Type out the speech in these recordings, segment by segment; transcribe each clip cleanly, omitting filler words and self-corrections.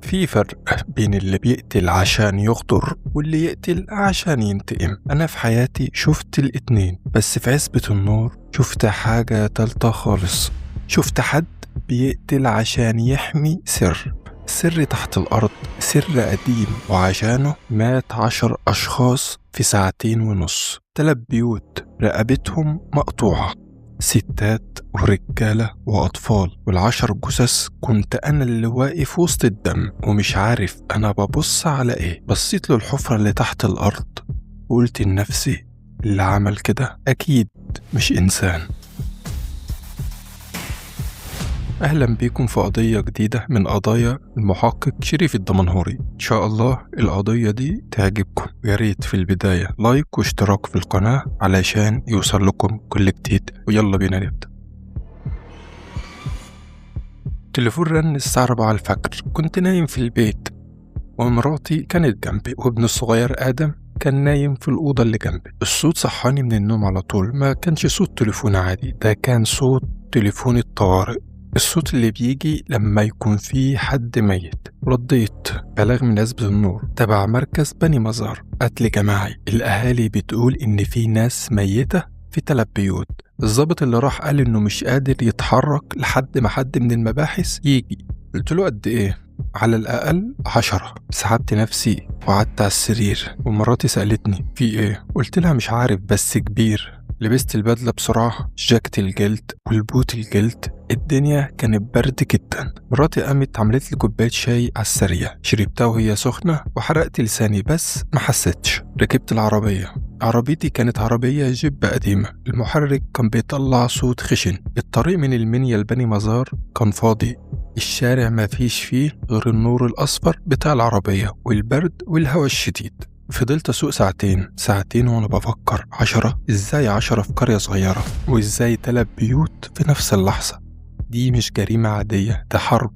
في فرق بين اللي بيقتل عشان يغدر واللي يقتل عشان ينتقم. أنا في حياتي شفت الاتنين، بس في عزبة النور شفت حاجة تالتة خالص. شفت حد بيقتل عشان يحمي سر، سر تحت الأرض، سر قديم، وعشانه مات 10 أشخاص في 2.5 ساعة. 3 بيوت رقبتهم مقطوعة، ستات ورجالة وأطفال، وال10 جثث كنت أنا اللي واقف وسط الدم ومش عارف أنا ببص على إيه. بصيت للحفرة اللي تحت الأرض وقلت لنفسي اللي عمل كده أكيد مش إنسان. أهلا بيكم في قضية جديدة من قضايا المحقق شريف الدمنهوري. إن شاء الله القضية دي تعجبكم، ويا ريت في البداية like واشتراك في القناة علشان يوصل لكم كل جديد. ويلا بينا نبدأ. تليفون رن الساعة 4 الفجر. كنت نايم في البيت ومراتي كانت جنبي، وابن الصغير آدم كان نايم في الأوضة اللي جنبي. الصوت صحاني من النوم على طول. ما كانش صوت تليفون عادي، ده كان صوت تليفون الطوارئ، الصوت اللي بيجي لما يكون فيه حد ميت. رديت بلاغ من عزبة النور تبع مركز بني مزار، قتل جماعي. الأهالي بتقول إن في ناس ميتة في 3 بيوت. الضابط اللي راح قال إنه مش قادر يتحرك لحد ما حد من المباحث يجي. قلت له قد إيه؟ على الأقل 10. سحبت نفسي وقعدت على السرير، ومراتي سألتني في إيه؟ قلت لها مش عارف بس كبير. لبست البدلة بسرعة، جاكيت الجلد والبوت الجلد. الدنيا كانت برد جدا. مراتي قامت عملت لي كوباية شاي على السريع، شربتها وهي سخنة وحرقت لساني بس ما حسيتش. ركبت العربية. عربيتي كانت عربية جيب قديمة، المحرك كان بيطلع صوت خشن. الطريق من المنيا لبني مزار كان فاضي، الشارع ما فيش فيه غير النور الأصفر بتاع العربية والبرد والهواء الشديد. فضلت أسوق ساعتين وأنا بفكر 10 إزاي 10 في قرية صغيرة، وإزاي 3 بيوت في نفس اللحظة؟ دي مش جريمة عادية، ده حرب،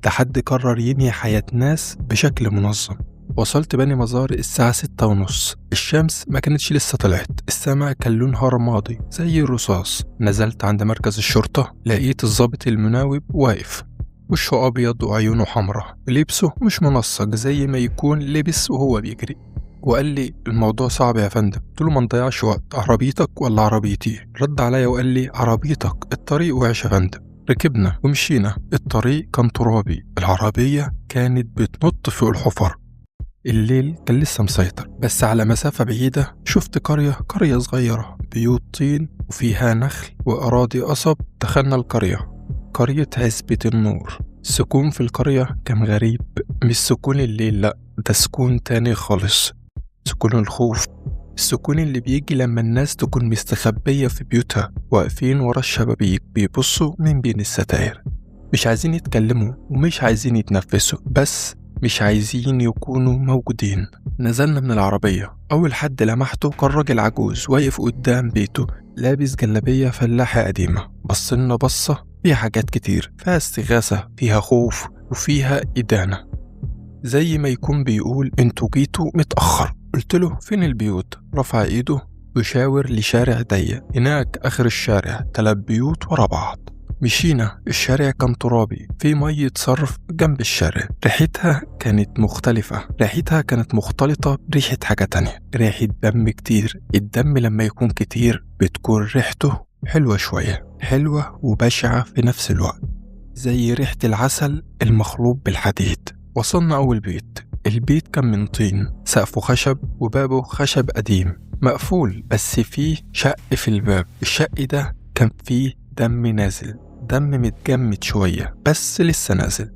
ده حد قرر ينهي حياة ناس بشكل منظم. وصلت بني مزار الساعة 6:30. الشمس ما كانتش لسه طلعت، السماء كان لونها رمادي زي الرصاص. نزلت عند مركز الشرطة، لقيت الضابط المناوب واقف، وشه أبيض وعيونه حمراء، لبسه مش منسق زي ما يكون لبس وهو بيجري. وقال لي الموضوع صعب يا فندم. قلت له ما نضيعش وقت، عربيتك ولا عربيتي؟ رد عليا وقال لي عربيتك، الطريق وحش يا فندم. ركبنا ومشينا. الطريق كان ترابي، العربية كانت بتنط فوق الحفر. الليل كان لسه مسيطر، بس على مسافة بعيدة شفت قرية صغيرة، بيوت طين وفيها نخل وأراضي قصب. دخلنا القرية، قرية عزبة النور. السكون في القرية كان غريب، مش سكون الليل، لأ، ده سكون تاني خالص، سكون الخوف، السكون اللي بيجي لما الناس تكون مستخبية في بيوتها، واقفين ورا الشبابيك بيبصوا من بين الستاير، مش عايزين يتكلموا ومش عايزين يتنفسوا، بس مش عايزين يكونوا موجودين. نزلنا من العربية. أول حد لمحته كان راجل عجوز واقف قدام بيته، لابس جلابية فلاحة قديمة. بصلنا بصة فيها حاجات كتير، فيها استغاثة، فيها خوف، وفيها إدانة، زي ما يكون بيقول انتوا جيتوا متأخر. قلت له فين البيوت؟ رفع ايده وشاور لشارع ضيق هناك اخر الشارع، 3 بيوت ورا بعض. مشينا. الشارع كان ترابي، في مية صرف جنب الشارع، ريحتها كانت مختلفة، ريحتها كانت مختلطة بريحة حاجة تانية، ريحة دم كتير. الدم لما يكون كتير بتكون ريحته حلوة شوية، حلوة وبشعة في نفس الوقت، زي ريحة العسل المخلوط بالحديد. وصلنا أول بيت. البيت كان من طين، سقفه خشب وبابه خشب قديم مقفول، بس فيه شق في الباب. الشق ده كان فيه دم نازل، دم متجمد شوية بس لسه نازل،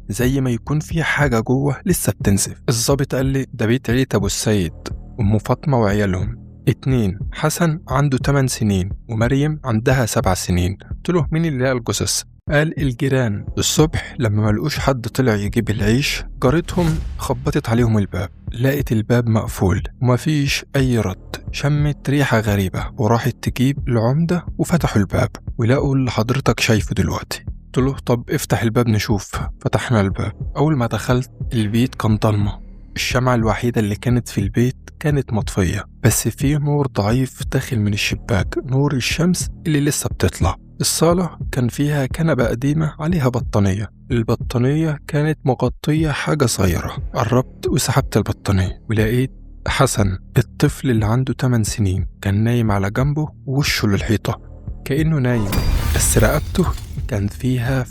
زي ما يكون فيه حاجة جوه لسه بتنزف. الضابط قال لي ده بيت عيلة أبو السيد، أم فاطمة وعيالهم 2، حسن عنده 8 سنين ومريم عندها 7 سنين. قلت له مين اللي لقى الجثث؟ قال الجيران. الصبح لما ملقوش حد طلع يجيب العيش، جارتهم خبطت عليهم الباب، لقت الباب مقفول ومفيش أي رد. شمت ريحة غريبة وراحت تجيب العمدة، وفتحوا الباب ولقوا اللي حضرتك شايفه دلوقتي. قلت له طب افتح الباب نشوف. فتحنا الباب. أول ما دخلت البيت كان ضلمة، الشمعة الوحيدة اللي كانت في البيت كانت مطفية، بس فيه نور ضعيف داخل من الشباك، نور الشمس اللي لسه بتطلع. الصالة كان فيها كنبة قديمة عليها بطانية، البطانية كانت مغطية حاجة صغيرة. قربت وسحبت البطانية ولقيت حسن الطفل اللي عنده 8 سنين كان نايم على جنبه ووشه للحيطة كأنه نايم، بس رقبته كان فيها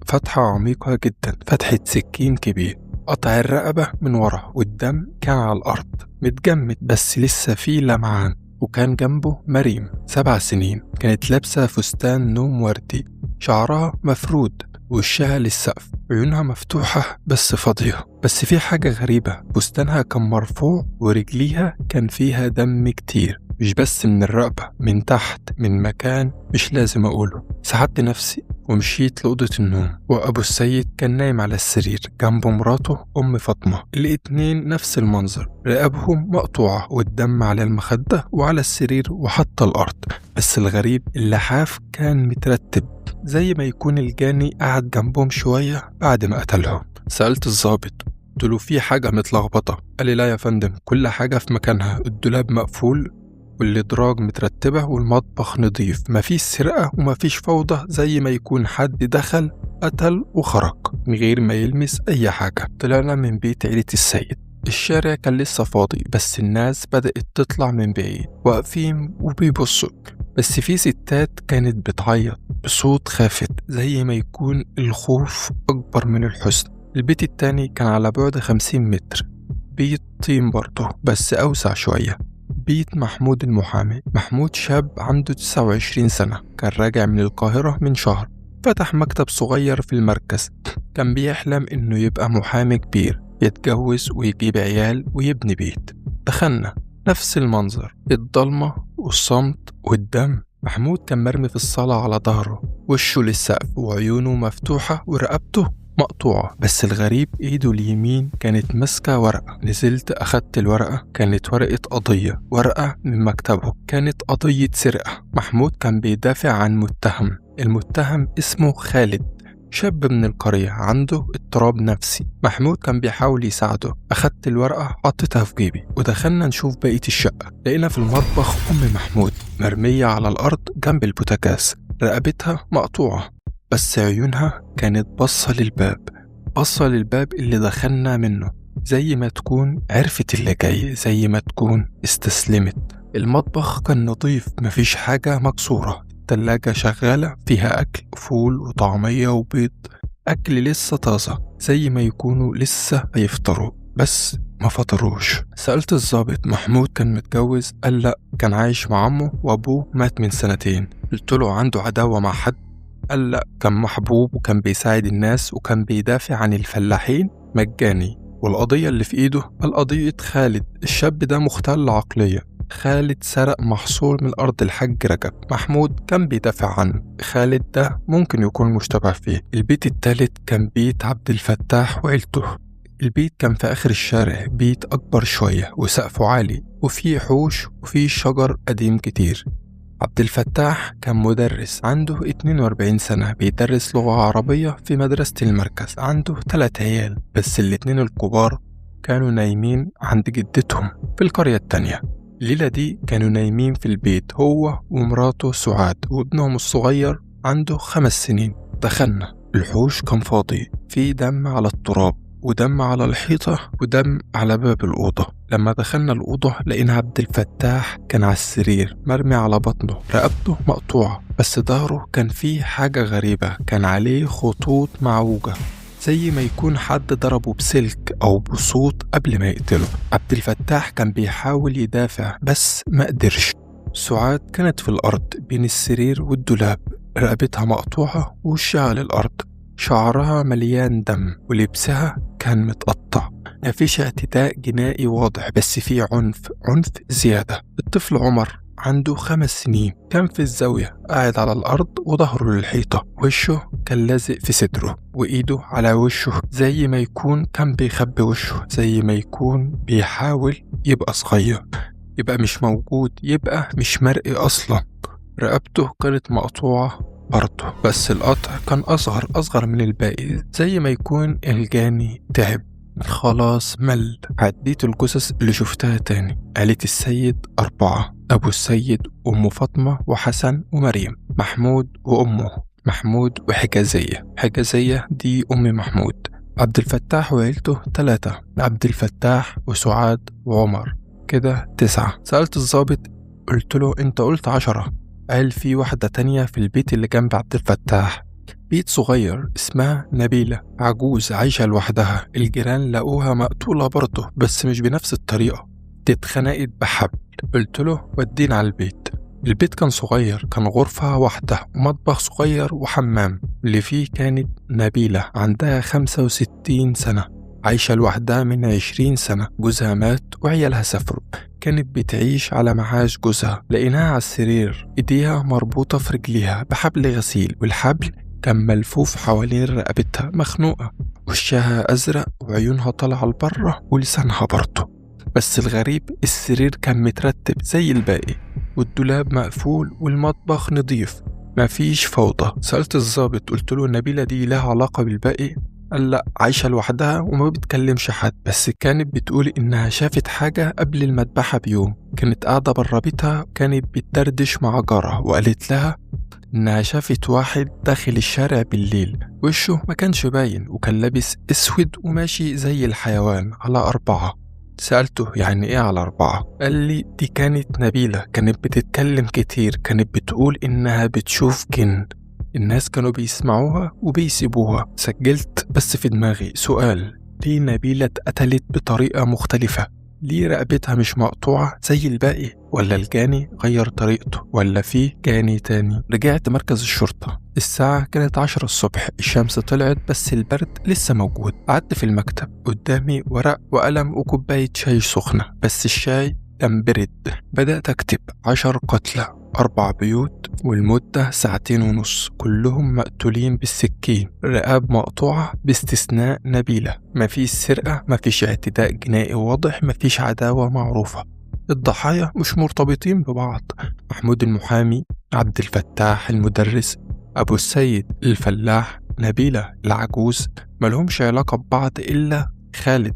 فتحة عميقة جدا، فتحة سكين كبير قطع الرقبة من ورا، والدم كان على الأرض متجمد بس لسه فيه لمعان. وكان جنبه مريم 7 سنين، كانت لابسة فستان نوم وردي، شعرها مفرود وشها للسقف، عيونها مفتوحة بس فاضية. بس في حاجة غريبة، فستانها كان مرفوع ورجليها كان فيها دم كتير، مش بس من الرقبة، من تحت، من مكان مش لازم أقوله. سحبت نفسي ومشيت لأوضة النوم، وأبو السيد كان نايم على السرير جنبه مراته أم فاطمة، الاتنين نفس المنظر، رقابهم مقطوعة والدم على المخدة وعلى السرير وحتى الأرض. بس الغريب اللحاف كان مترتب زي ما يكون الجاني قعد جنبهم شوية بعد ما قتلهم. سألت الضابط قلت له في حاجة متلخبطة، قال لي لا يا فندم، كل حاجة في مكانها، الدولاب مقفول والإدراج مترتبة والمطبخ نظيف، مفيش سرقة ومفيش فوضى، زي ما يكون حد دخل قتل وخرج من غير ما يلمس أي حاجة. طلعنا من بيت عيلة السيد، الشارع كان لسه فاضي بس الناس بدأت تطلع من بعيد، واقفين وبيبصوا، بس في ستات كانت بتعيط بصوت خافت زي ما يكون الخوف أكبر من الحزن. البيت التاني كان على بعد 50 متر، بيت طين برضه بس أوسع شوية، بيت محمود المحامي. محمود شاب عنده 29 سنة، كان راجع من القاهرة من شهر، فتح مكتب صغير في المركز، كان بيحلم إنه يبقى محامي كبير، يتجوز ويجيب عيال ويبني بيت. دخلنا نفس المنظر، الضلمة والصمت والدم. محمود كان مرمي في الصالة على ظهره، وشه للسقف وعيونه مفتوحة ورقبته مقطوعة، بس الغريب ايده اليمين كانت ماسكة ورقة. نزلت اخدت الورقة، كانت ورقة قضية، ورقة من مكتبه، كانت قضية سرقة. محمود كان بيدافع عن متهم، المتهم اسمه خالد، شاب من القرية عنده اضطراب نفسي. محمود كان بيحاول يساعده. أخدت الورقة حطيتها في جيبي ودخلنا نشوف بقية الشقة. لقينا في المطبخ أم محمود مرمية على الأرض جنب البوتاجاز، رقبتها مقطوعة بس عيونها كانت بصة للباب، بصة للباب اللي دخلنا منه، زي ما تكون عرفت اللي جاي، زي ما تكون استسلمت. المطبخ كان نظيف، مفيش حاجة مكسورة، التلاجة شغالة فيها أكل، فول وطعمية وبيض، أكل لسه طازة زي ما يكونوا لسه هيفطروا بس ما فطروش. سألت الضابط محمود كان متجوز؟ قال لأ، كان عايش مع عمه وأبوه مات من 2 سنين. قلت له عنده عداوة مع حد؟ قال لأ، كان محبوب وكان بيساعد الناس وكان بيدافع عن الفلاحين مجاني. والقضية اللي في إيده القضية خالد، الشاب ده مختل عقلية، خالد سرق محصول من أرض الحاج رجب، محمود كان بيدافع عنه، خالد ده ممكن يكون مشتبه فيه. البيت التالت كان بيت عبد الفتاح وعيلته. البيت كان في آخر الشارع، بيت أكبر شوية وسقفه عالي وفيه حوش وفيه شجر قديم كتير. عبد الفتاح كان مدرس عنده 42 سنة، بيدرس لغة عربية في مدرسة المركز، عنده 3 عيال بس الاتنين الكبار كانوا نايمين عند جدتهم في القرية التانية. الليلة دي كانوا نايمين في البيت هو ومراته سعاد وابنهم الصغير عنده 5 سنين. دخلنا الحوش كان فاضي، في دم على التراب ودم على الحيطة ودم على باب الأوضة. لما دخلنا الأوضة لقينا عبد الفتاح كان على السرير مرمي على بطنه، رقبته مقطوعة بس ظهره كان فيه حاجة غريبة، كان عليه خطوط معوجة زي ما يكون حد ضربه بسلك أو بصوت قبل ما يقتله. عبد الفتاح كان بيحاول يدافع بس ما قدرش. سعاد كانت في الأرض بين السرير والدولاب، رقبتها مقطوعة ووشها للأرض، شعرها مليان دم ولبسها كان متقطع. مفيش اعتداء جنائي واضح بس في عنف، عنف زيادة. الطفل عمر عنده 5 سنين كان في الزاوية قاعد على الأرض وظهره للحيطة، وشه كان لازق في صدره وإيده على وشه زي ما يكون كان بيخبي وشه، زي ما يكون بيحاول يبقى صغير، يبقى مش موجود، يبقى مش مرئي أصلا. رقبته كانت مقطوعة برضه بس القطع كان أصغر من الباقي، زي ما يكون الجاني تعب خلاص مل. عديت الجثث اللي شفتها تاني. عيلة السيد 4، أبو السيد وأم فاطمة وحسن ومريم، محمود وأمه، محمود وحجازية، حجازية دي أم محمود، عبد الفتاح وعيلته 3، عبد الفتاح وسعاد وعمر، كده 9. سألت الضابط قلت له أنت قلت 10، قال في واحدة تانية في البيت اللي جنب عبد الفتاح، بيت صغير اسمها نبيلة، عجوز عايشة لوحدها، الجيران لقوها مقتولة برضه بس مش بنفس الطريقة، اتخنقت بحبل. قلت له ودينا على البيت. البيت كان صغير، كان غرفة واحدة ومطبخ صغير وحمام. اللي فيه كانت نبيلة، عندها 65 سنة، عايشة لوحدها من 20 سنة، جوزها مات وعيالها سافروا، كانت بتعيش على معاش جوزها. لقيناها على السرير، ايديها مربوطة في رجليها بحبل غسيل، والحبل كان ملفوف حوالين رقبتها، مخنوقة، وشها أزرق وعيونها طالعة لبره ولسانها برضه. بس الغريب السرير كان مترتب زي الباقي، والدولاب مقفول والمطبخ نظيف، مفيش فوضى. سألت الضابط قلت له نبيلة دي لها علاقة بالباقي؟ قال لا، عايشة لوحدها وما بتكلمش حد، بس كانت بتقول إنها شافت حاجة قبل المذبحة بيوم، كانت قاعدة برا بيتها، كانت بتدردش مع جارها وقالت لها إنها شافت واحد داخل الشارع بالليل، وشه ما كانش باين وكان لابس أسود وماشي زي الحيوان على 4. سألته يعني إيه على 4؟ قال لي دي كانت نبيلة، كانت بتتكلم كتير، كانت بتقول إنها بتشوف جن، الناس كانوا بيسمعوها وبيسيبوها. سجلت بس في دماغي سؤال، ليه نبيلة اتقتلت بطريقة مختلفة؟ ليه رقبتها مش مقطوعة زي الباقي؟ ولا الجاني غير طريقته؟ ولا فيه جاني تاني؟ رجعت مركز الشرطة، الساعة كانت 10 الصبح، الشمس طلعت بس البرد لسه موجود. قعدت في المكتب، قدامي ورق وقلم وكوباية شاي سخنة، بس الشاي كان برد. بدأت أكتب 10 قتلى، 4 بيوت، والمدة 2.5 ساعات، كلهم مقتولين بالسكين، رقاب مقطوعة باستثناء نبيلة. مفيش سرقة، مفيش اعتداء جنائي واضح، مفيش عداوة معروفة، الضحايا مش مرتبطين ببعض. محمود المحامي، عبد الفتاح المدرس، أبو السيد الفلاح، نبيلة العجوز، ملهمش علاقة ببعض إلا خالد.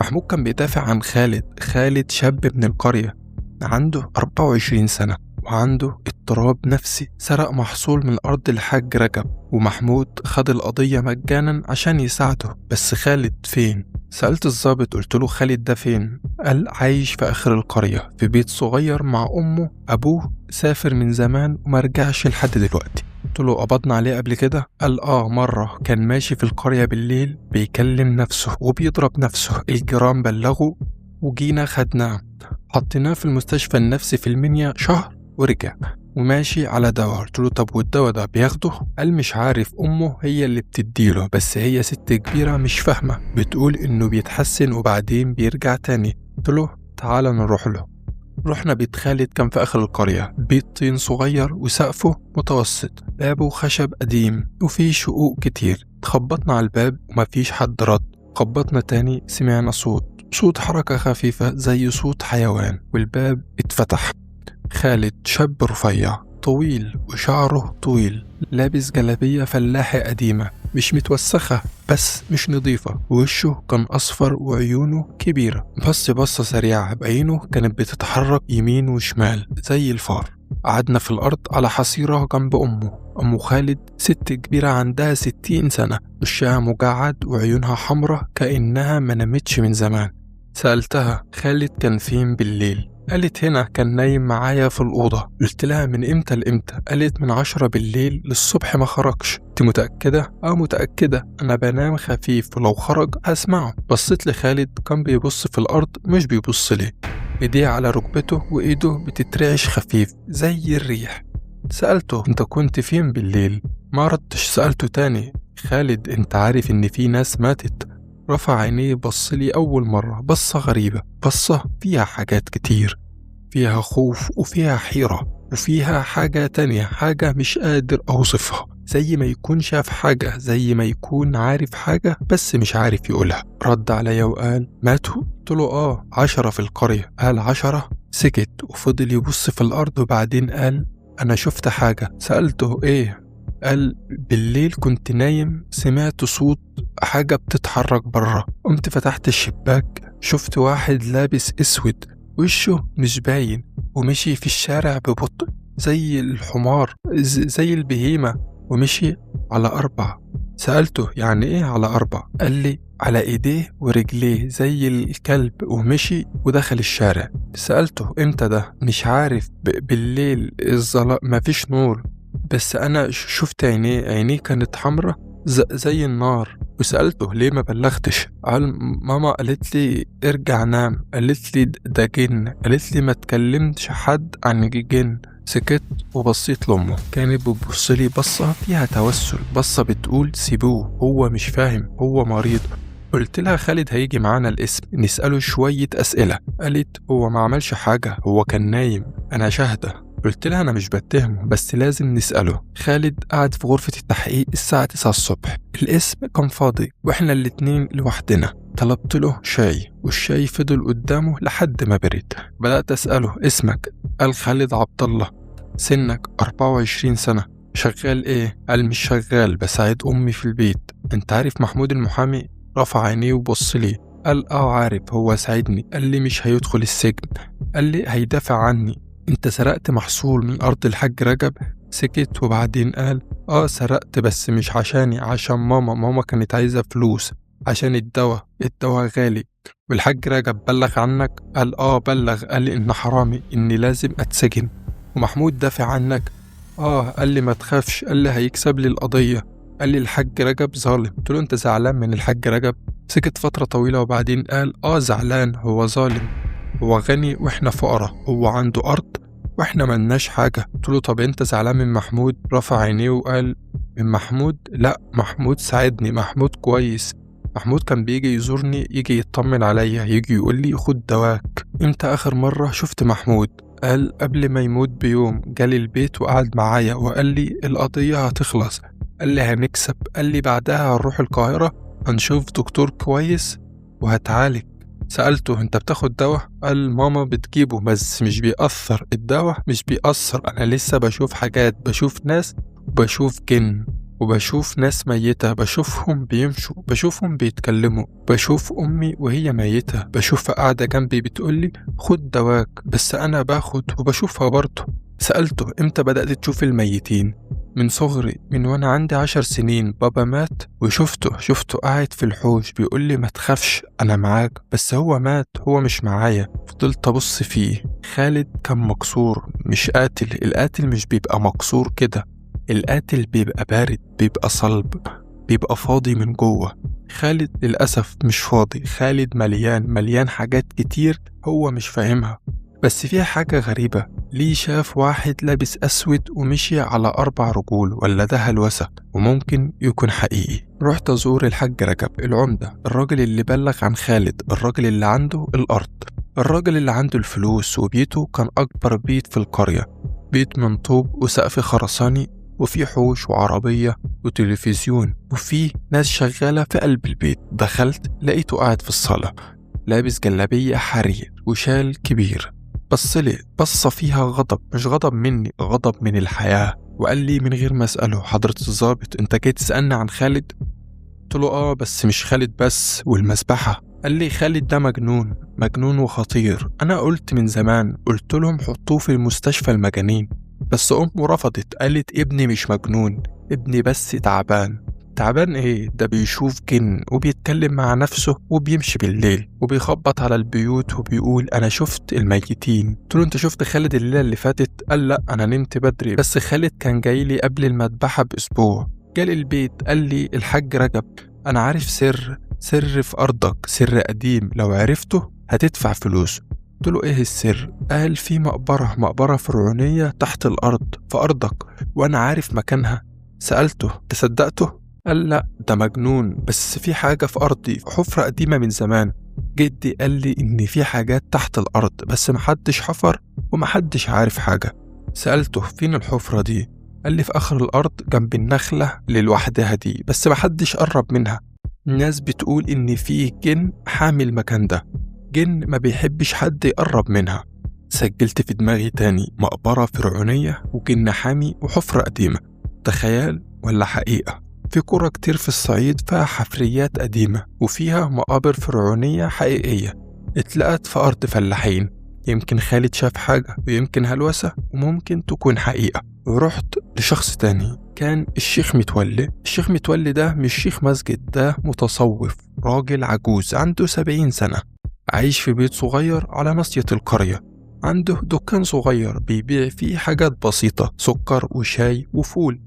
محمود كان بيدافع عن خالد. خالد شاب من القرية، عنده 24 سنة وعنده اضطراب نفسي، سرق محصول من أرض الحاج رجب، ومحمود خد القضية مجانا عشان يساعده. بس خالد فين؟ سألت الضابط قلت له خالد ده فين؟ قال عايش في آخر القرية في بيت صغير مع أمه، أبوه سافر من زمان ومرجعش لحد دلوقتي. قلت له قبضنا عليه قبل كده؟ قال آه، مرة كان ماشي في القرية بالليل بيكلم نفسه وبيضرب نفسه، الجيران بلغوا وجينا خدناه، حطيناه في المستشفى النفسي في المنيا شهر ورجع وماشي على دواء. قلت له طب والدواء ده بياخده؟ قال مش عارف، أمه هي اللي بتديله، بس هي ست كبيرة مش فاهمة، بتقول إنه بيتحسن وبعدين بيرجع تاني. قلت له تعالى نروح له. رحنا بيت خالد، كان في آخر القرية، بيت طين صغير وسقفه متوسط، بابه خشب قديم وفيه شقوق كتير. خبطنا على الباب ومفيش حد رد. خبطنا تاني، سمعنا صوت حركة خفيفة زي صوت حيوان، والباب اتفتح. خالد شاب رفيع طويل وشعره طويل، لابس جلابية فلاحة قديمة مش متوسخة بس مش نظيفة، وشه كان أصفر وعيونه كبيرة. بص بصة سريعة بعينه كانت بتتحرك يمين وشمال زي الفار. قعدنا في الأرض على حصيرة جنب أمه. أم خالد ست كبيرة عندها 60 سنة، وشها مجعد وعيونها حمرة كأنها ما نامتش من زمان. سألتها خالد كان فين بالليل؟ قالت هنا، كان نايم معايا في الأوضة. قلت لها من إمتى لإمتى؟ قالت من 10 بالليل للصبح ما خرجش. أنت متأكدة؟ آه متأكدة، أنا بنام خفيف ولو خرج هسمعه. بصيت لخالد، كان بيبص في الأرض مش بيبص لي، إيديه على ركبته وإيده بتترعش خفيف زي الريح. سألته أنت كنت فين بالليل؟ ما ردش. سألته تاني، خالد أنت عارف إن في ناس ماتت؟ رفع عينيه بص لي أول مرة بصة غريبة، بصة فيها حاجات كتير، فيها خوف وفيها حيرة وفيها حاجة تانية، حاجة مش قادر أوصفها، زي ما يكون شاف حاجة، زي ما يكون عارف حاجة بس مش عارف يقولها. رد عليا وقال ماتوا؟ قلت له آه، 10 في القرية. قال 10؟ سكت وفضل يبص في الأرض وبعدين قال أنا شفت حاجة. سألته إيه؟ قال بالليل كنت نايم سمعت صوت حاجة بتتحرك برا، قمت فتحت الشباك شفت واحد لابس اسود وشه مش باين ومشي في الشارع ببطء زي الحمار، زي البهيمة، ومشي على 4. سألته يعني إيه على 4؟ قال لي على إيديه ورجليه زي الكلب، ومشي ودخل الشارع. سألته إمتى ده؟ مش عارف، بالليل، الظلام، مفيش نور، بس أنا شفت عينيه كانت حمرة زي النار. وسألته ليه ما بلغتش؟ قال ماما قالت لي ارجع نام، قالت لي ده جن، قالت لي ما تكلمتش حد عن الجن. سكت وبصيت لأمه، كانت بتبصلي بصة فيها توسل، بصة بتقول سيبوه، هو مش فاهم، هو مريض. قلت لها خالد هيجي معانا القسم نسأله شوية أسئلة. قالت هو ما عملش حاجة، هو كان نايم، أنا شاهدة. قلت لها أنا مش بتهمه، بس لازم نسأله. خالد قعد في غرفة التحقيق الساعة 9 الصبح، القسم كان فاضي وإحنا الاتنين لوحدنا. طلبت له شاي والشاي فضل قدامه لحد ما برد. بدأت أسأله اسمك؟ قال خالد عبد الله. سنك؟ 24 سنة. شغال إيه؟ قال مش شغال، بساعد أمي في البيت. أنت عارف محمود المحامي؟ رفع عينيه وبص لي، قال آه عارف، هو ساعدني، قال لي مش هيدخل السجن، قال لي هيدافع عني. انت سرقت محصول من أرض الحاج رجب؟ سكت وبعدين قال آه سرقت، بس مش عشاني، عشان ماما كانت عايزة فلوس عشان الدواء غالي. والحاج رجب بلغ عنك؟ قال آه بلغ، قال لي إن حرامي، إني لازم أتسجن. ومحمود دافع عنك؟ آه، قال لي ما تخافش، قال لي هيكسب لي القضية، قال لي الحاج رجب ظالم. قلت له انت زعلان من الحاج رجب؟ سكت فترة طويلة وبعدين قال آه زعلان، هو ظالم، هو غني واحنا فقراء، هو عنده أرض واحنا ملناش حاجة. قلت له طب انت زعلان من محمود؟ رفع عينيه وقال من محمود؟ لا، محمود ساعدني، محمود كويس، محمود كان بيجي يزورني، يجي يطمن عليا، يجي يقول لي خد دواك. امتى آخر مرة شفت محمود؟ قال قبل ما يموت بيوم، جالي البيت وقعد معايا وقال لي القضية هتخلص، قال لي هنكسب، قال لي بعدها هنروح القاهرة هنشوف دكتور كويس وهتعالج. سألته انت بتاخد دواء؟ قال ماما بتجيبه بس مش بيأثر، الدواء مش بيأثر، انا لسه بشوف حاجات، بشوف ناس وبشوف جن وبشوف ناس ميتة، بشوفهم بيمشوا، بشوفهم بيتكلموا، بشوف أمي وهي ميتة، بشوفها قاعدة جنبي بتقولي خد دواك، بس أنا باخد وبشوفها برضه. سألته امتى بدأت تشوف الميتين؟ من صغري، من وانا عندي 10 سنين، بابا مات وشفته، شفته قاعد في الحوش بيقولي ما تخافش انا معاك، بس هو مات، هو مش معايا. فضلت ابص فيه. خالد كان مكسور، مش قاتل، القاتل مش بيبقى مكسور كده، القاتل بيبقى بارد، بيبقى صلب، بيبقى فاضي من جوه. خالد للأسف مش فاضي، خالد مليان حاجات كتير هو مش فاهمها. بس فيها حاجة غريبة، ليه شاف واحد لابس أسود ومشي على 4 رجول؟ ولا ده هلوسة وممكن يكون حقيقي؟ رحت أزور الحاج رجب العمدة، الراجل اللي بلغ عن خالد، الراجل اللي عنده الأرض، الراجل اللي عنده الفلوس، وبيته كان أكبر بيت في القرية، بيت من طوب وسقف خرساني، وفي حوش وعربية وتلفزيون، وفي ناس شغالة في قلب البيت. دخلت لقيته قاعد في الصالة لابس جلابية حرير وشال كبير. بصلي بصة فيها غضب، مش غضب مني، غضب من الحياة. وقال لي من غير ما أسأله، حضرة الضابط أنت جاي تسألني عن خالد؟ قلت له آه، بس مش خالد بس، والمذبحة. قال لي خالد ده مجنون، مجنون وخطير. أنا قلت من زمان، قلت لهم حطوه في المستشفى المجانين، بس أمه رفضت، قالت ابني مش مجنون، ابني بس تعبان. تعبان ايه؟ ده بيشوف جن وبيتكلم مع نفسه وبيمشي بالليل وبيخبط على البيوت وبيقول انا شفت الميتين. قلت له انت شفت خالد الليله اللي فاتت؟ قال لا انا نمت بدري، بس خالد كان جاي لي قبل المذبحه باسبوع. جالي البيت قال لي الحاج رجب انا عارف سر في ارضك، سر قديم، لو عرفته هتدفع فلوس. قلت له ايه السر؟ قال في مقبره فرعونيه تحت الارض في ارضك وانا عارف مكانها. سالته تصدقته؟ قال لا ده مجنون، بس في حاجة في أرضي، حفرة قديمة من زمان، جدي قال لي إن في حاجات تحت الأرض بس محدش حفر ومحدش عارف حاجة. سألته فين الحفرة دي؟ قال لي في آخر الأرض جنب النخلة اللي لوحدها دي، بس محدش قرب منها. الناس بتقول إن فيه جن حامي المكان ده، جن ما بيحبش حد يقرب منها. سجلت في دماغي تاني مقبرة فرعونية وجن حامي وحفرة قديمة، ده خيال ولا حقيقة؟ في قرى كتير في الصعيد فيها حفريات قديمة وفيها مقابر فرعونية حقيقية اتلقت في أرض فلاحين. يمكن خالد شاف حاجة، ويمكن هلوسة، وممكن تكون حقيقة. ورحت لشخص تاني كان الشيخ متولي. الشيخ متولي ده مش شيخ مسجد، ده متصوف، راجل عجوز عنده 70 سنة، عايش في بيت صغير على ناصية القرية، عنده دكان صغير بيبيع فيه حاجات بسيطة، سكر وشاي وفول،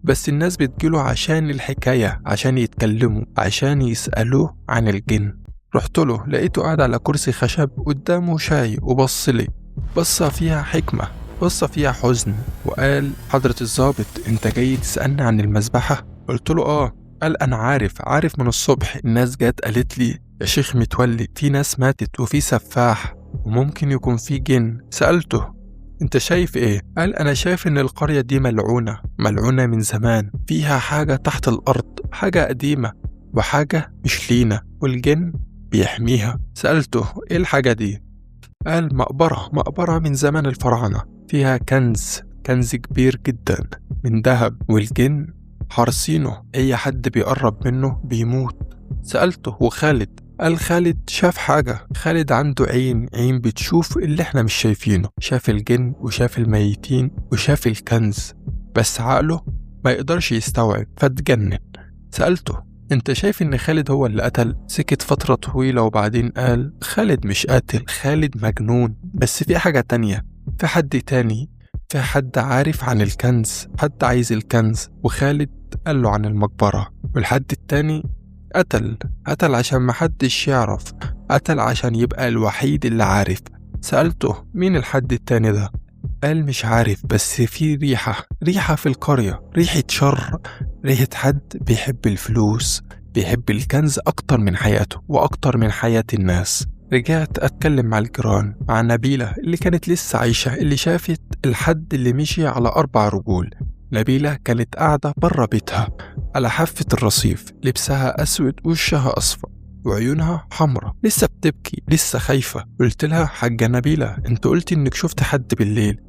بس الناس بتجيله عشان الحكاية، عشان يتكلموا، عشان يسألوه عن الجن. رحت له لقيته قاعد على كرسي خشب قدامه شاي، وبص لي بصة فيها حكمة، بصة فيها حزن، وقال حضرة الضابط انت جاي تسألني عن المذبحة؟ قلت له اه. قال انا عارف من الصبح، الناس جات قالت لي يا شيخ متولي في ناس ماتت وفي سفاح وممكن يكون في جن. سألته انت شايف ايه؟ قال انا شايف ان القرية دي ملعونة، ملعونة من زمان، فيها حاجة تحت الارض، حاجة قديمة وحاجة مش لينا، والجن بيحميها. سألته ايه الحاجة دي؟ قال مقبرة، مقبرة من زمن الفراعنة، فيها كنز، كنز كبير جدا من ذهب، والجن حارسينه، اي حد بيقرب منه بيموت. سألته وخالد؟ قال خالد شاف حاجة، خالد عنده عين بتشوف اللي احنا مش شايفينه، شاف الجن وشاف الميتين وشاف الكنز، بس عقله ما يقدرش يستوعب فاتجنن. سألته انت شايف ان خالد هو اللي قتل؟ سكت فترة طويلة وبعدين قال خالد مش قاتل، خالد مجنون، بس في حاجة تانية، في حد تاني، في حد عارف عن الكنز، حد عايز الكنز، وخالد قال له عن المقبرة، والحد التاني قتل عشان محدش يعرف، قتل عشان يبقى الوحيد اللي عارف. سألته مين الحد التاني ده؟ قال مش عارف، بس في ريحة في القرية، ريحة شر، ريحة حد بيحب الفلوس، بيحب الكنز أكتر من حياته وأكتر من حياة الناس. رجعت أتكلم مع الجيران، مع نبيلة اللي كانت لسه عايشة، اللي شافت الحد اللي مشي على 4 رجول. نبيلة كانت قاعدة برا بيتها على حافة الرصيف، لبسها أسود وشها أصفر وعيونها حمرة، لسه بتبكي، لسه خايفة. قلت لها حاجة نبيلة انت قلتي انك شفت حد بالليل؟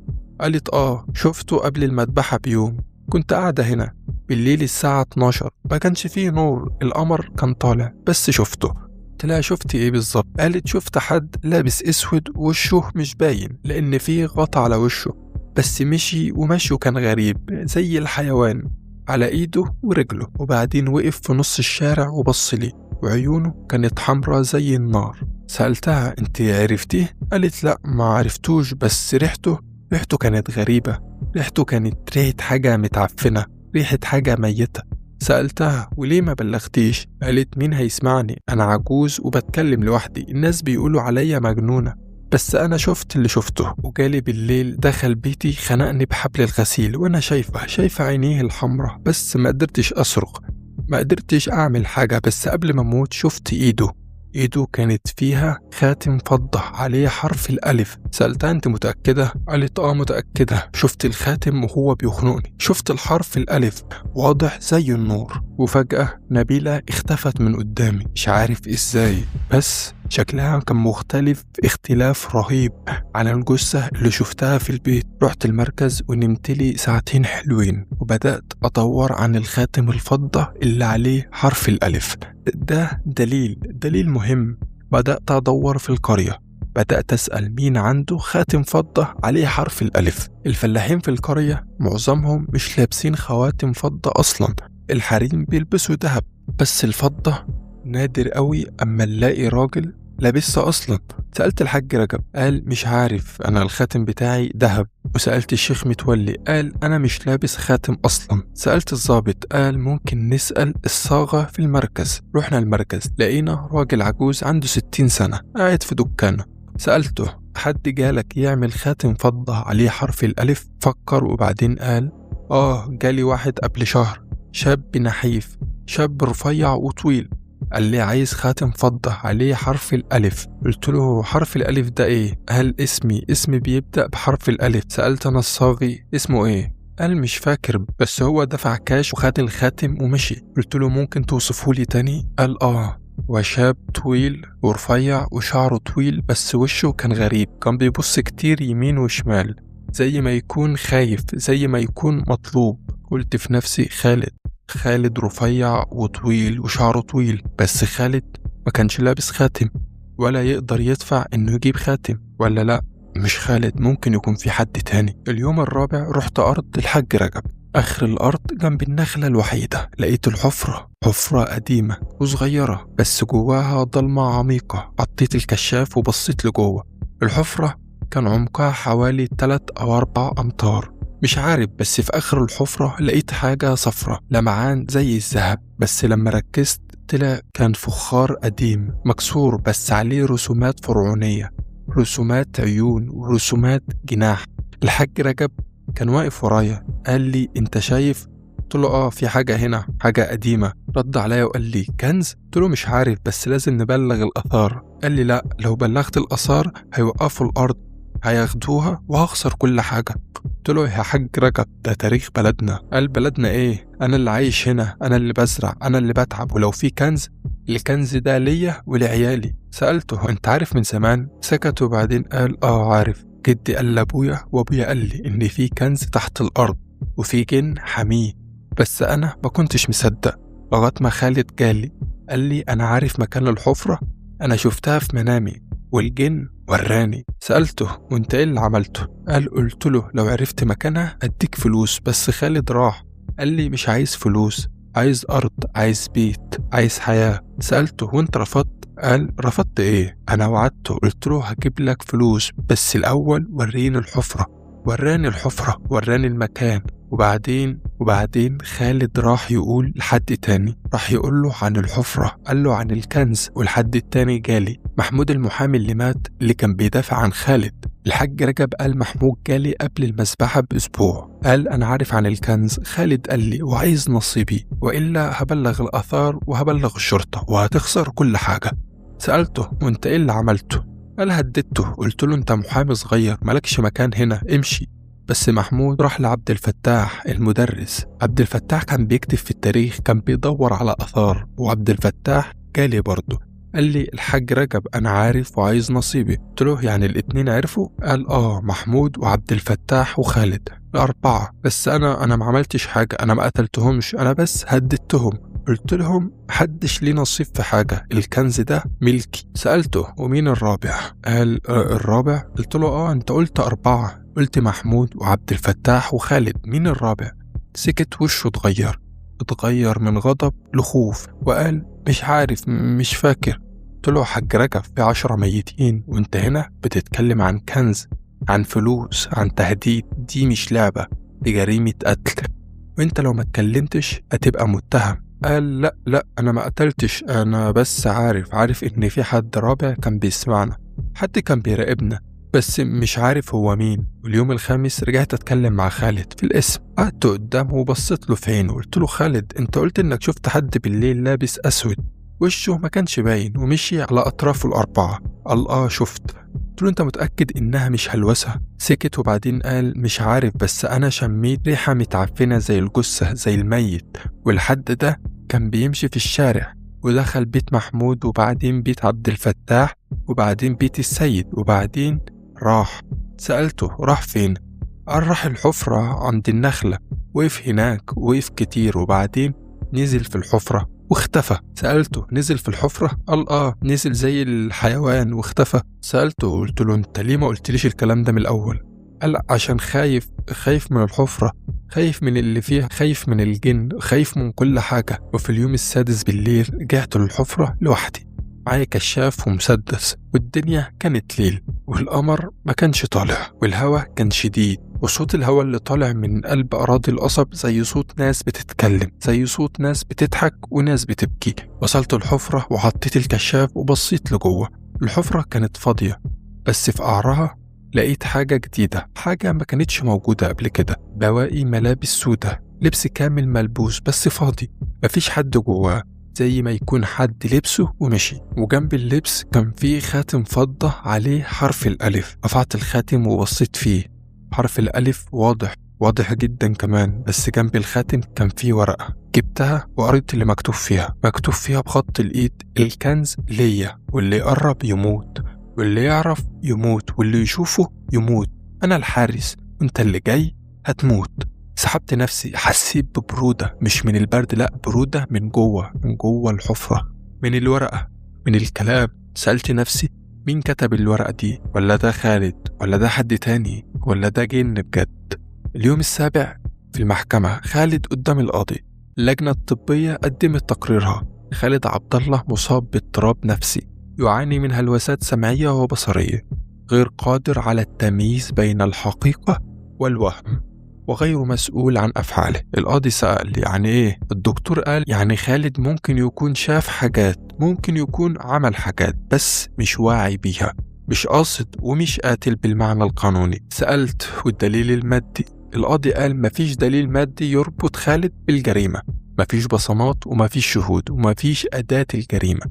قالت اه شفته قبل المذبحة بيوم، كنت قاعدة هنا بالليل الساعة 12، ما كانش فيه نور، القمر كان طالع بس شفته. قلت لها شفتي ايه بالظبط؟ قالت شفت حد لابس اسود وشه مش باين لان فيه غطا على وشه، بس مشي ومشيه كان غريب زي الحيوان، على ايده ورجله، وبعدين وقف في نص الشارع وبص لي وعيونه كانت حمرة زي النار. سألتها انت عرفتيه؟ قالت لا ما عرفتوش، بس ريحته كانت غريبة، ريحته كانت ريحة حاجة متعفنة، ريحة حاجة ميتة. سألتها وليه ما بلغتيش؟ قالت مين هيسمعني، أنا عجوز وبتكلم لوحدي، الناس بيقولوا عليا مجنونة، بس أنا شفت اللي شفته. وجالي بالليل دخل بيتي خنقني بحبل الغسيل وأنا شايفة عينيه الحمرة، بس ما قدرتش أصرخ، ما قدرتش أعمل حاجة، بس قبل ما أموت شفت إيده كانت فيها خاتم فضة عليه حرف الألف. سألتها أنت متأكدة؟ قالت آه متأكدة، شفت الخاتم وهو بيخنقني، شفت الحرف الألف واضح زي النور. وفجأة نبيلة اختفت من قدامي، مش عارف إزاي، بس شكلها كان مختلف اختلاف رهيب عن الجثة اللي شفتها في البيت. رحت المركز ونمت لي ساعتين حلوين، وبدأت أدور عن الخاتم الفضة اللي عليه حرف الألف. ده دليل مهم. بدأت أدور في القرية، بدأت أسأل مين عنده خاتم فضة عليه حرف الألف. الفلاحين في القرية معظمهم مش لابسين خواتم فضة أصلا، الحريم بيلبسوا ذهب، بس الفضة نادر قوي أما نلاقي راجل لابسها أصلا. سألت الحاج رجب قال مش عارف، أنا الخاتم بتاعي ذهب. وسألت الشيخ متولي قال أنا مش لابس خاتم أصلا. سألت الضابط قال ممكن نسأل الصاغة في المركز. رحنا المركز لقينا راجل عجوز عنده 60 سنة قاعد في دكانه. سألته حد جالك يعمل خاتم فضة عليه حرف الألف؟ فكر وبعدين قال آه جالي واحد قبل شهر، شاب نحيف، شاب رفيع وطويل، قال لي عايز خاتم فضة عليه حرف الألف. قلت له حرف الألف ده إيه؟ قال اسمي بيبدأ بحرف الألف. سألت أنا الصاغي اسمه إيه؟ قال مش فاكر، بس هو دفع كاش وخد الخاتم ومشي. قلت له ممكن توصفه لي تاني؟ قال آه، وشاب طويل ورفيع وشعره طويل، بس وشه كان غريب، كان بيبص كتير يمين وشمال زي ما يكون خايف، زي ما يكون مطلوب. قلت في نفسي خالد رفيع وطويل وشعره طويل، بس خالد ما كانش لابس خاتم ولا يقدر يدفع انه يجيب خاتم ولا لا. مش خالد، ممكن يكون في حد تاني. اليوم الرابع رحت أرض الحاج رجب، آخر الأرض جنب النخلة الوحيدة، لقيت الحفرة، حفرة قديمة وصغيرة بس جواها ضلمة عميقة. حطيت الكشاف وبصيت لجوه. الحفرة كان عمقها حوالي 3 أو 4 أمتار، مش عارف، بس في آخر الحفرة لقيت حاجة صفرة لمعان زي الذهب، بس لما ركزت طلع كان فخار قديم مكسور بس عليه رسومات فرعونية، رسومات عيون ورسومات جناح. الحاج رجب كان واقف ورايا، قال لي انت شايف؟ قلت له اه في حاجة هنا، حاجة قديمة. رد عليا وقال لي كنز؟ قلت له مش عارف بس لازم نبلغ الآثار. قال لي لا، لو بلغت الآثار هيوقفوا الأرض، هياخدوها وهخسر كل حاجة. قلت له يا حاج رجب ده تاريخ بلدنا. قال بلدنا ايه؟ انا اللي عايش هنا، انا اللي بزرع، انا اللي بتعب، ولو في كنز الكنز ده ليا ولعيالي. سألته انت عارف من زمان؟ سكت وبعدين قال اه عارف، جدي قال لابويا وابويا قال لي ان في كنز تحت الارض وفي جن حميه، بس انا ما كنتش مصدق لغايه ما خالد جالي قال لي انا عارف مكان الحفره، انا شفتها في منامي والجن وراني. سألته وانت ايه اللي عملته؟ قال قلت له لو عرفت مكانها اديك فلوس، بس خالد راح قال لي مش عايز فلوس، عايز أرض، عايز بيت، عايز حياة. سألته وانت رفضت؟ قال رفضت ايه؟ انا وعدته، قلت له هجيب لك فلوس بس الاول وريني الحفرة. وراني الحفرة، وراني المكان. وبعدين خالد راح يقول لحد تاني، راح يقول له عن الحفرة، قال له عن الكنز، والحد التاني جالي محمود المحامي اللي مات اللي كان بيدافع عن خالد. الحاج رجب قال محمود جالي قبل المذبحة بأسبوع، قال أنا عارف عن الكنز، خالد قال لي وعايز نصيبي وإلا هبلغ الآثار وهبلغ الشرطة وهتخسر كل حاجة. سألته وانت إيه اللي عملته؟ قال هددته، قلت له انت محامي صغير مالكش مكان هنا، امشي. بس محمود راح لعبد الفتاح المدرس. عبد الفتاح كان بيكتب في التاريخ، كان بيدور على آثار، وعبد الفتاح جالي برضه قال لي الحاج رجب أنا عارف وعايز نصيبي. قلت له يعني الاتنين عرفوا؟ قال آه، محمود وعبد الفتاح وخالد الأربعة، بس أنا ما عملتش حاجة، أنا ما قتلتهمش، أنا بس هددتهم، قلت لهم محدش ليه نصيب في حاجة، الكنز ده ملكي. سألته ومين الرابع؟ قال الرابع؟ قلت له آه أنت قلت 4، قلت محمود وعبد الفتاح وخالد، مين الرابع؟ سكت، وشه اتغير من غضب لخوف، وقال مش عارف، مش فاكر. قلت له حاج رجب في 10 ميتين وانت هنا بتتكلم عن كنز، عن فلوس، عن تهديد، دي مش لعبة، دي جريمة قتل، وانت لو ما اتكلمتش هتبقى متهم. قال لا لا انا ما قتلتش، انا بس عارف ان في حد رابع كان بيسمعنا، حد كان بيراقبنا، بس مش عارف هو مين. واليوم الخامس رجعت اتكلم مع خالد في الاسم، قعدت قدامه وبصيت له في عينه، قلت له خالد انت قلت انك شفت حد بالليل لابس اسود وشه ما كانش باين ومشي على اطرافه الاربعه. قال اه شفت. قلت له انت متاكد انها مش هلوسه؟ سكت وبعدين قال مش عارف، بس انا شميت ريحه متعفنه زي الجثه، زي الميت، والحد ده كان بيمشي في الشارع ودخل بيت محمود وبعدين بيت عبد الفتاح وبعدين بيت السيد وبعدين راح. سألته راح فين؟ قال راح الحفرة عند النخلة، وقف هناك، وقف كتير، وبعدين نزل في الحفرة واختفى. سألته نزل في الحفرة؟ قال آه نزل زي الحيوان واختفى. سألته قلت له انت ليه ما قلتليش الكلام ده من الأول؟ قال عشان خايف من الحفرة، خايف من اللي فيها، خايف من الجن، خايف من كل حاجة. وفي اليوم السادس بالليل رجعت للحفرة لوحدي، معايا كشاف ومسدس، والدنيا كانت ليل والقمر ما كانش طالع والهوا كان شديد، وصوت الهوا اللي طالع من قلب أراضي القصب زي صوت ناس بتتكلم، زي صوت ناس بتضحك وناس بتبكي. وصلت الحفرة وحطيت الكشاف وبصيت لجوه. الحفرة كانت فاضية، بس في قعرها لقيت حاجة جديدة، حاجة ما كانتش موجودة قبل كده، بواقي ملابس سودة، لبس كامل ملبوس بس فاضي، مفيش حد جواه، زي ما يكون حد لبسه ومشي. وجنب اللبس كان فيه خاتم فضة عليه حرف الألف. رفعت الخاتم وبصيت فيه، حرف الألف واضح، واضح جدا كمان، بس جنب الخاتم كان فيه ورقة، جبتها وقريت اللي مكتوب فيها. مكتوب فيها بخط الإيد: الكنز ليا، واللي يقرب يموت، واللي يعرف يموت، واللي يشوفه يموت، أنا الحارس وانت اللي جاي هتموت. سحبت نفسي، حسيت ببرودة، مش من البرد، لأ، برودة من جوه، من جوه الحفرة، من الورقة، من الكلام. سألت نفسي مين كتب الورقة دي؟ ولا ده خالد؟ ولا ده حد تاني؟ ولا ده جن بجد؟ اليوم السابع في المحكمة، خالد قدام القاضي. اللجنة الطبية قدمت تقريرها. خالد عبد الله مصاب باضطراب نفسي، يعاني من هلوسات سمعية وبصرية، غير قادر على التمييز بين الحقيقة والوهم، وغير مسؤول عن أفعاله. القاضي سأل يعني إيه؟ الدكتور قال يعني خالد ممكن يكون شاف حاجات، ممكن يكون عمل حاجات، بس مش واعي بيها، مش قاصد ومش قاتل بالمعنى القانوني. سألت والدليل المادي؟ القاضي قال مفيش دليل مادي يربط خالد بالجريمة، مفيش بصمات ومفيش شهود ومفيش أداة الجريمة.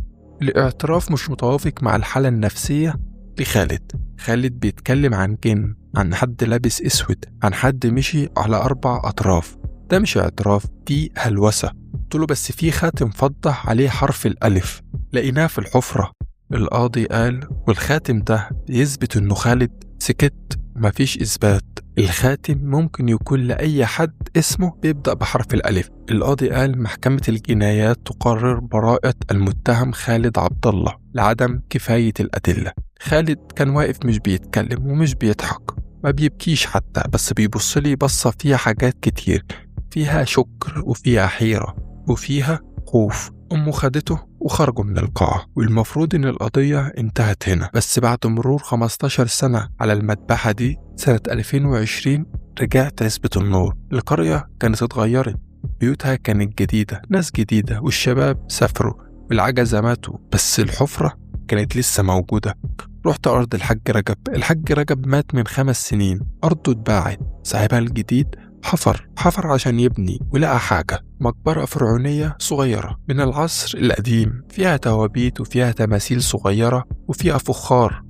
الاعتراف مش متوافق مع الحالة النفسية لخالد. خالد بيتكلم عن جن، عن حد لابس اسود، عن حد مشي على 4 أطراف. ده مش اعتراف، دي هلوسة. قلت له بس في خاتم فضة عليه حرف الألف لقيناه في الحفرة. القاضي قال والخاتم ده يثبت انه خالد؟ سكت، مفيش إثبات. الخاتم ممكن يكون لأي حد اسمه بيبدأ بحرف الألف. القاضي قال محكمة الجنايات تقرر براءة المتهم خالد عبد الله لعدم كفاية الأدلة. خالد كان واقف مش بيتكلم ومش بيضحك، ما بيبكيش حتى، بس بيبص لي بصة فيها حاجات كتير، فيها شكر وفيها حيرة وفيها خوف. أمه خدته وخرجوا من القاعة، والمفروض إن القضية انتهت هنا، بس بعد مرور 15 سنة على المذبحة دي سنة 2020 رجعت عزبة النور. القرية كانت اتغيرت، بيوتها كانت جديدة، ناس جديدة، والشباب سافروا والعجزة ماتوا، بس الحفرة كانت لسه موجودة. رحت أرض الحاج رجب. الحاج رجب مات من 5 سنين، أرضه اتباعت، صاحبها الجديد حفر عشان يبني، ولقى حاجة، مقبرة فرعونية صغيرة من العصر القديم، فيها توابيت وفيها تماثيل صغيرة وفيها فخار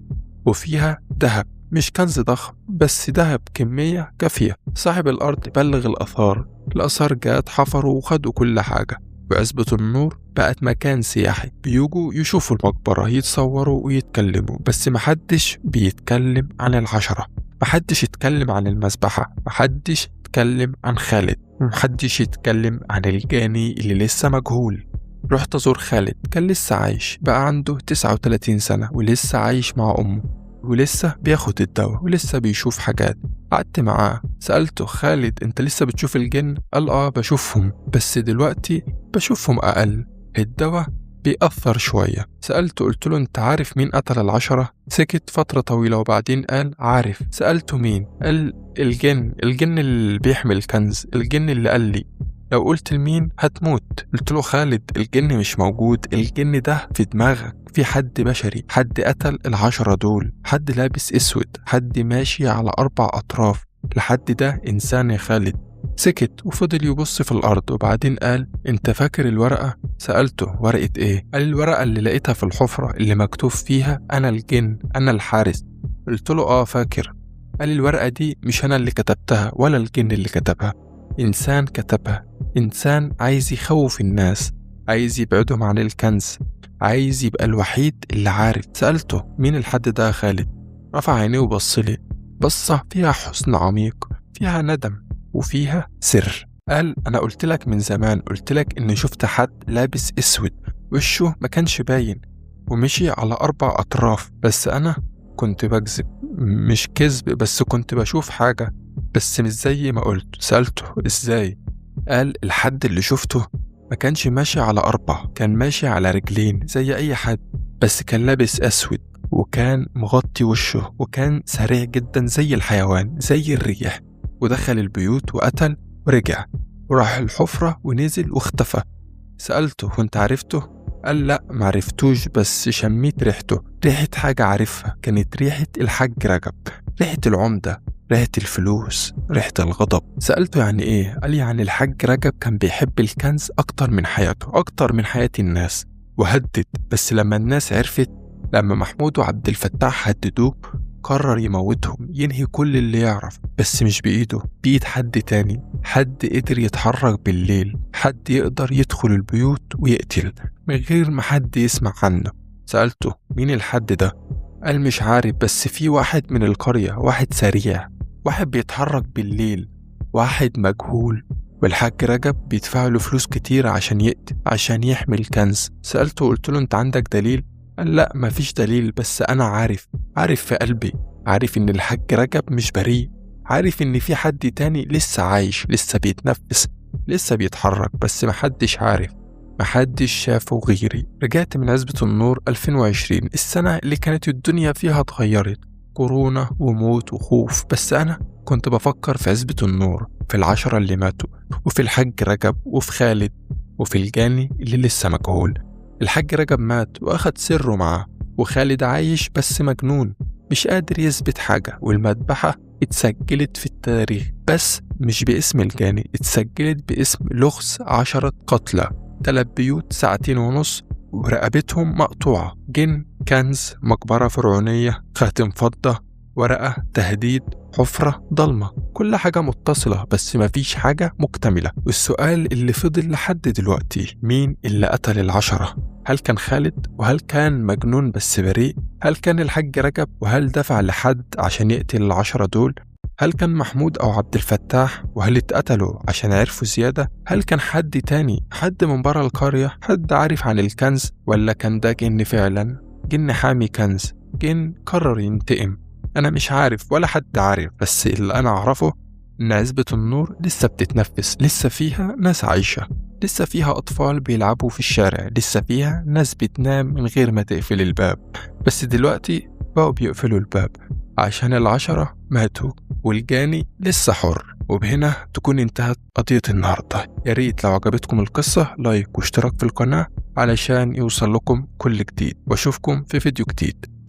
وفيها ذهب، مش كنز ضخم بس ذهب كمية كافية. صاحب الأرض بلغ الآثار، الآثار جات حفروا وخدوا كل حاجة، وعزبة النور بقت مكان سياحي، بيجوا يشوفوا المقبرة، يتصوروا ويتكلموا، بس محدش بيتكلم عن العشرة، محدش يتكلم عن المذبحة، محدش يتكلم عن خالد، ومحدش يتكلم عن الجاني اللي لسه مجهول. رحت أزور خالد، كان لسه عايش، بقى عنده 39 سنة ولسه عايش مع أمه، ولسه بياخد الدواء ولسه بيشوف حاجات. قعدت معاه سألته خالد انت لسه بتشوف الجن؟ قال اه بشوفهم، بس دلوقتي بشوفهم أقل، الدواء بيأثر شوية. سألته قلت له انت عارف مين قتل العشرة؟ سكت فترة طويلة وبعدين قال عارف. سألته مين؟ قال الجن، الجن اللي بيحمل الكنز، الجن اللي قال لي لو قلت لمين هتموت. قلت له خالد الجن مش موجود، الجن ده في دماغك، في حد بشري، حد قتل العشرة دول، حد لابس اسود، حد ماشي على 4 أطراف، لحد ده إنسان يا خالد. سكت وفضل يبص في الأرض وبعدين قال انت فاكر الورقة؟ سألته ورقة ايه؟ قال الورقة اللي لقيتها في الحفرة اللي مكتوب فيها أنا الجن أنا الحارس. قلت له اه فاكر. قال الورقة دي مش أنا اللي كتبتها ولا الجن اللي كتبها، إنسان كتبها، إنسان عايز يخوف الناس، عايز يبعدهم عن الكنز، عايز يبقى الوحيد اللي عارف. سألته مين الحد ده يا خالد؟ رفع عينيه وبصلي بصة فيها حزن عميق، فيها ندم وفيها سر. قال أنا قلتلك من زمان، قلتلك إن شفت حد لابس أسود وشه ما كانش باين ومشي على 4 أطراف، بس أنا كنت بكذب، مش كذب بس كنت بشوف حاجة بس مش زي ما قلت. سألته إزاي؟ قال الحد اللي شفته ما كانش ماشي على 4، كان ماشي على رجلين زي أي حد، بس كان لابس أسود وكان مغطي وشه وكان سريع جدا زي الحيوان زي الريح، ودخل البيوت وقتل ورجع وراح الحفرة ونزل واختفى. سألته وانت عرفته؟ قال لا معرفتوش، بس شميت ريحته، ريحة حاجة عارفها، كانت ريحة الحاج رجب، ريحة العمدة، ريحة الفلوس، ريحة الغضب. سألته يعني ايه؟ قال يعني الحاج رجب كان بيحب الكنز أكتر من حياته، أكتر من حياة الناس، وهدد، بس لما الناس عرفت، لما محمود وعبد الفتاح هددوه، قرر يموتهم، ينهي كل اللي يعرف، بس مش بإيده، بإيد حد تاني، حد قدر يتحرك بالليل، حد يقدر يدخل البيوت ويقتل من غير ما حد يسمع عنه. سألته مين الحد ده؟ قال مش عارف، بس في واحد من القرية، واحد سريع، واحد بيتحرك بالليل، واحد مجهول، والحاج رجب بيدفع له فلوس كتير عشان يقتل، عشان يحمل كنز. سألته قلت له انت عندك دليل؟ قال لا مفيش دليل، بس أنا عارف، عارف في قلبي، عارف إن الحاج رجب مش بريء، عارف إن في حد تاني لسه عايش، لسه بيتنفس، لسه بيتحرك، بس محدش عارف، محدش شافه غيري. رجعت من عزبة النور 2020، السنة اللي كانت الدنيا فيها اتغيرت، كورونا وموت وخوف، بس أنا كنت بفكر في عزبة النور، في ال10 اللي ماتوا، وفي الحاج رجب، وفي خالد، وفي الجاني اللي لسه مجهول. الحاج رجب مات وأخد سره معاه، وخالد عايش بس مجنون مش قادر يثبت حاجة، والمذبحة اتسجلت في التاريخ بس مش باسم الجاني، اتسجلت باسم لغز 10 قتلى، 3 بيوت، 2.5 ساعة، ورقبتهم مقطوعة. جن، كنز، مقبرة فرعونية، خاتم فضة، ورقة تهديد، حفرة ضلمة، كل حاجة متصلة بس مفيش حاجة مكتملة. والسؤال اللي فضل لحد دلوقتي، مين اللي قتل ال10؟ هل كان خالد؟ وهل كان مجنون بس بريء؟ هل كان الحاج رجب؟ وهل دفع لحد عشان يقتل ال10 دول؟ هل كان محمود أو عبد الفتاح؟ وهل اتقتلوا عشان عرفوا زيادة؟ هل كان حد تاني، حد من برا القرية، حد عارف عن الكنز؟ ولا كان ده جن فعلا، جن حامي كنز، جن قرر ينتقم؟ أنا مش عارف ولا حد عارف، بس اللي أنا أعرفه إن عزبة النور لسه بتتنفس، لسه فيها ناس عايشة، لسه فيها أطفال بيلعبوا في الشارع، لسه فيها ناس بتنام من غير ما تقفل الباب. بس دلوقتي بقوا بيقفلوا الباب عشان ال10 ماتوا والجاني لسه حر. وبهنا تكون انتهت قضية النهاردة. يا ريت لو عجبتكم القصة like واشتراك في القناة علشان يوصل لكم كل جديد، واشوفكم في فيديو جديد.